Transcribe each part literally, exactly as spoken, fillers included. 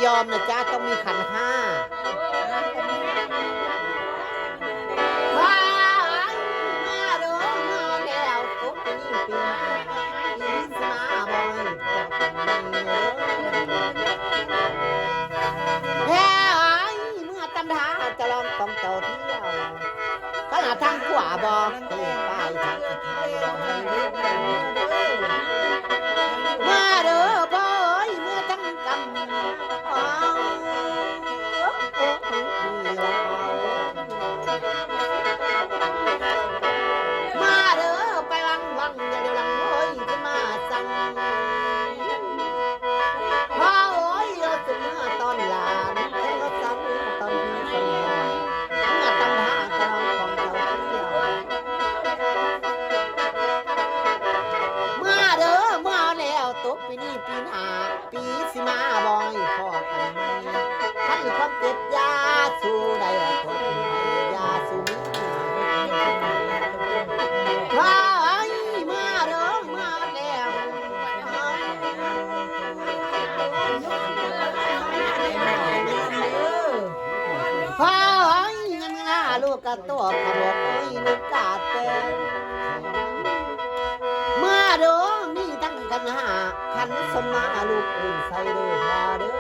ยอมนะจ๊ะ ต้องมีขันห้า ว้ายมาเด้อมาแล้ว ตุ๊กนี่ปีนี้สิมาบ่อยแท้ เมื่อตำทาจะลองของเจ้าเที่ยว ขนาดทางขวาบ่เตะไปทางมาเด้อพ่อเอ้ย เมื่อทั้งกำ มาเด้อไปวังวัง อย่าเดี๋ยวหลังเฮ้ย ขึ้นมาสั่ง พ่อเอ้ย เราจะเมื่อตอนหลาน ให้เราจะเมื่อตอนพี่ตอนน้อง เมื่อตำทาจะลองของเจ้าเที่ยว มาเด้อ มาแล้ว ตกปีนี้ปีหน้า ปีสิมาบ่อยพอกันไหม ท่านความเจ็บยาสู้ได้ทนยาสู้มี ว้ายมาเด้อ มาแล้ว ว้ายเงินหน้าลูกกระโตกขนมมีลูกกาดแตง มาเด้อ มีทั้งกันหา คันสมมาลูกอื่นใส่เด้อมาเด้อ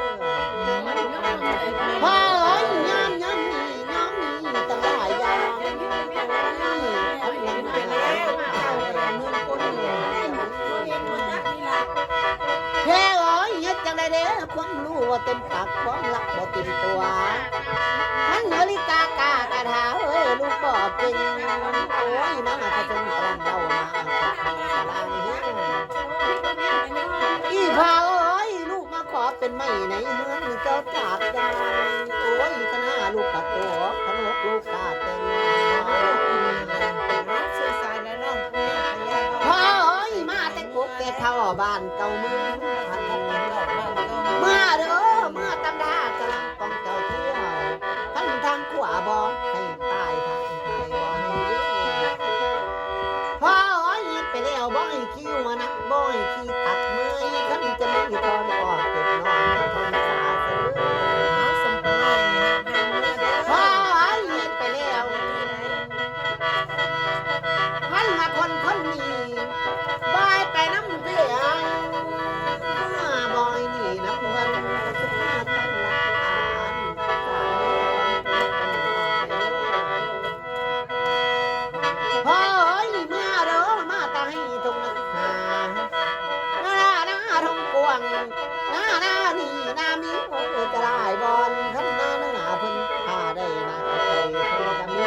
พ่อเอ้ยยามยามนี้ยามนี้ตั้งหลายอย่าง อันนี้ไปแล้ว เอาไปแล้วเมืองคนเดียว เฮ้ยเอ้ยเฮ็ดจังไดเด้ ความรู้บ่เต็มปาก ความรักบ่เต็มตัว หันนาฬิกากากระทาเอ้ย ลูกบ่เป็น โอ้ย มาผสมกำลังเดามาเอากำลังเฮง อีพ่อเอ้ย ลูกมาขอเป็นไม้ในเฮือนเจ้าจากยาย โอ้ย คณะลูกกะตัวขนกลูกกาแต่งงาน เสื้อสายและน้อง พ่อเอ้ย มาแต่กุกแต่เฒ่าบ้านเก่าเมืองพัน มาเด้อ มาตำดากำลังกองเจ้าเที่ยว พันทางขวาบ่ให้ตายทางไทยบ่ให้ดี พ่อเอ้ย ไปแล้วบ่ให้คิวนะ บ่ให้ขี้ตักเมื่อย คันจะไม่ตอนออกเก็บนอนทำสาสะดือ เอาสมบูรณ์ พ่อเอ้ย ไปแล้ว มันมาคนคนนี้บายไปน้ำเดียวมาบอยนี่น้ำเงินสุดท้ายตั้งหลักฐาน พ่อเอ้ยมาเด้อมาตาให้ทงนักหาหน้าหน้าทงกวางหน้าหน้านี่หน้ามีโอ้ยจะลายบอลขันหน้าหน้าเพิ่นพาได้นะไปเพิ่นจะมี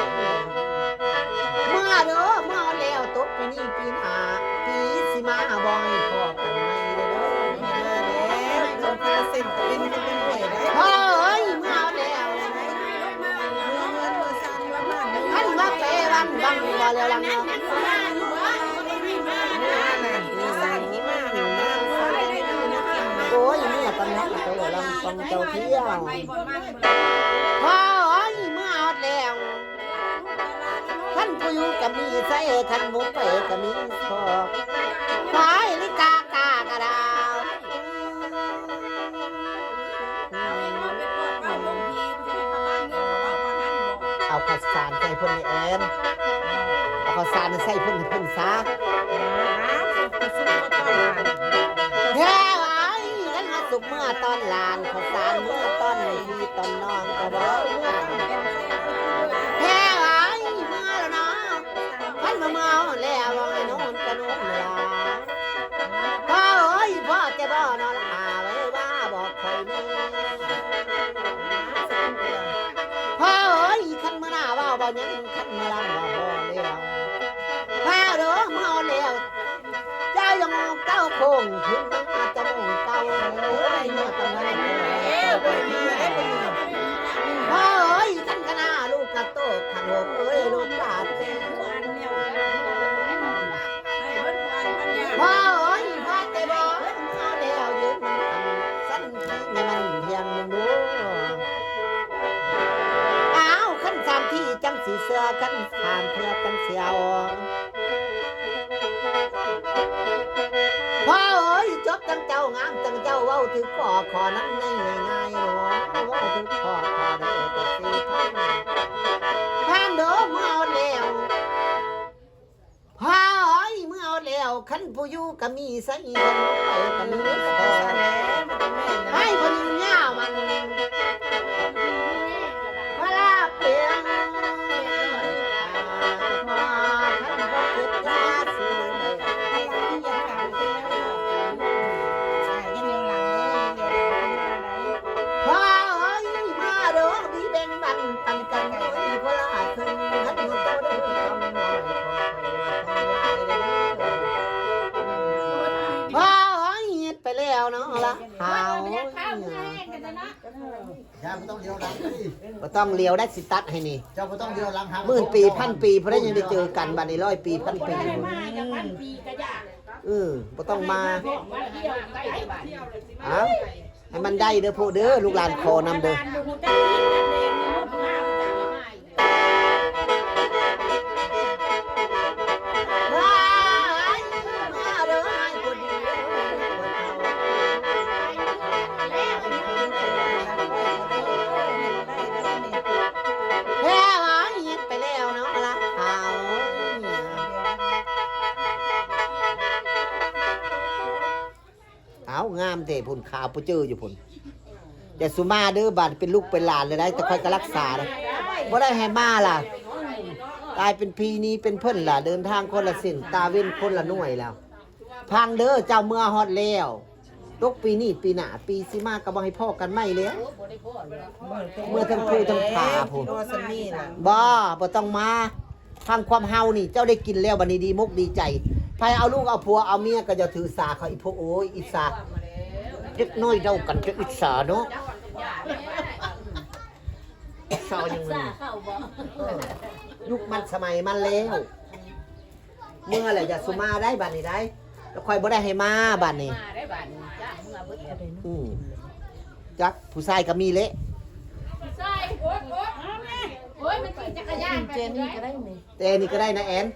มาเด้อมาแล้วตกปีนี้ปีหน้าปีสิมาบ่อยพอกันใหม่เด้อ มาแล้วเดินคนละเส้นเป็นกันเป็นหน่วยได้ เฮ้ยมาแล้วท่านว่าไปวันบังบ่แล้วลังเนาะ โอ้ยเมื่อตำหนักไปแล้วลังฟังเจ้าเที่ยว พ่อเอ้ยมาฮอดแล้ว คันผู้อยู่ก็มีใส่ คันหมู่ไปก็มีซอก ขายลิกากากระดาว เอาข้าวสารใส่เพิ่นเลยแอม เอาข้าวสารใส่เพิ่นให้เพิ่นซะ แท้หวายกันมาสุกเมื่อตอนหลาน ข้าวสารเมื่อตอนพี่ตอนน้องก็บอก แท้หวายเมื่อแล้วเนาะ พันมาเมาแล้วว่าไงโน่นกะโน่นลา พ่อเอ้ย พ่อจะบ่นอนลาไว้ว่าบอกใครแม่ พ่อเอ้ย คันมื้อหน้าว่าบ่ยัง คันมื้อหลังว่าบ่แล้ว พ่อเด้อเมาแล้ว เจ้ายังมองเก้าโค้ง ถึงตั้งอาจจะมองเก้าเอ้ย เมื่อตะวันพ่อเอ้ย คันคณะลูกกระโตก ขันหกเอ้ย ลูกกาเต้ พ่อเอ้ย พ่อแต่บอกเอาแล้วยืนมันสั่นที่ในมันเพียงหนึ่งดู อ้าว ขั้นสามที่จังสีเสื้อ ขั้นสามเพื่อจังเสียว พ่อเอ้ย จบจังเจ้างามจังเจ้าเว้า ถือขอขอน้ำในง่ายๆหรอว่าถือขอขอได้แต่สี่พัน พันโดเมื่อเอาแล้ว พาอ้อยเมื่อเอาแล้ว คันผู้อยู่ก็มีใส่คันไปก็มีใส่ ให้คนยาวมันพระลาเปียง พาอ้อยมาดอกดีแบ่งบันปันกันโดยพระลาคืนนั้นอยู่โตเด้อคำน้อยของใครของยายเด้อ พาอ้อยเฮ็ดไปแล้วเนาะละหาว ยายไม่ต้องเลี้ยวหลังนี่ บ่ต้องเลี้ยวได้สิตัดให้นี่ เจ้าไม่ต้องเลี้ยวหลังหา หมื่นปีพันปีพระยังได้เจอกันบัดนี้ร้อยปีพันปี มาจากพันปีก็ยาก เออบ่ต้องมา มาเที่ยวใกล้บ้าน เอาให้มันได้เด้อพวกเด้อลูกหลานขอนำเด้อ บ้านบ่ฮู้จักผิดจักแดงนี่มันมาจากไหน ว้ายมาเด้อให้คนดี แพ้หายเฮ็ดไปแล้วเนาะละเอาเอางามเด้พุ่นขาวผู้เจออยู่พุ่น อย่าสุมาเด้อบัดเป็นลูกเป็นหลานเลยได้แต่คอยก็รักษาเลยบ่ได้ให้มาล่ะ กลายเป็นพีนี้เป็นเพิ่นล่ะ เดินทางคนละเส้นตาเว้นคนละหน่วยแล้ว พังเด้อเจ้าเมื่อฮอดแล้ว ตกปีนี้ปีหน้าปีสิมาก็บ่ให้พ้อกันใหม่แล้ว เมื่อทั้งผู้ทั้งผาผู้ ตัวสามีน่ะ บ่บ่ต้องมา ฟังความเฮานี่เจ้าได้กินแล้วบัดนี้ดีมกดีใจไผเอาลูกเอาผัวเอาเมียก็อย่าถือสาเขาอีพวกโอ้ยอิจฉาเด็กน้อยเดากันจะอิจฉาเนาะอิจฉาอย่างนี้ เข้าบ่ ยุคมันสมัยมันแล้ว เมื่อแหละอย่าสุมาได้บัดนี้ได้ แล้วคอยบ่ได้ให้มาบัดนี้ มาได้บ้านจ้าเมื่อเบิด อืมจักผู้ชายก็มีเละ ใส่โอ๊ยโอ๊ยโอ๊ยมันขี่จักรยานไป เจนี่ก็ได้ไหม แต่นี่ก็ได้นะแอน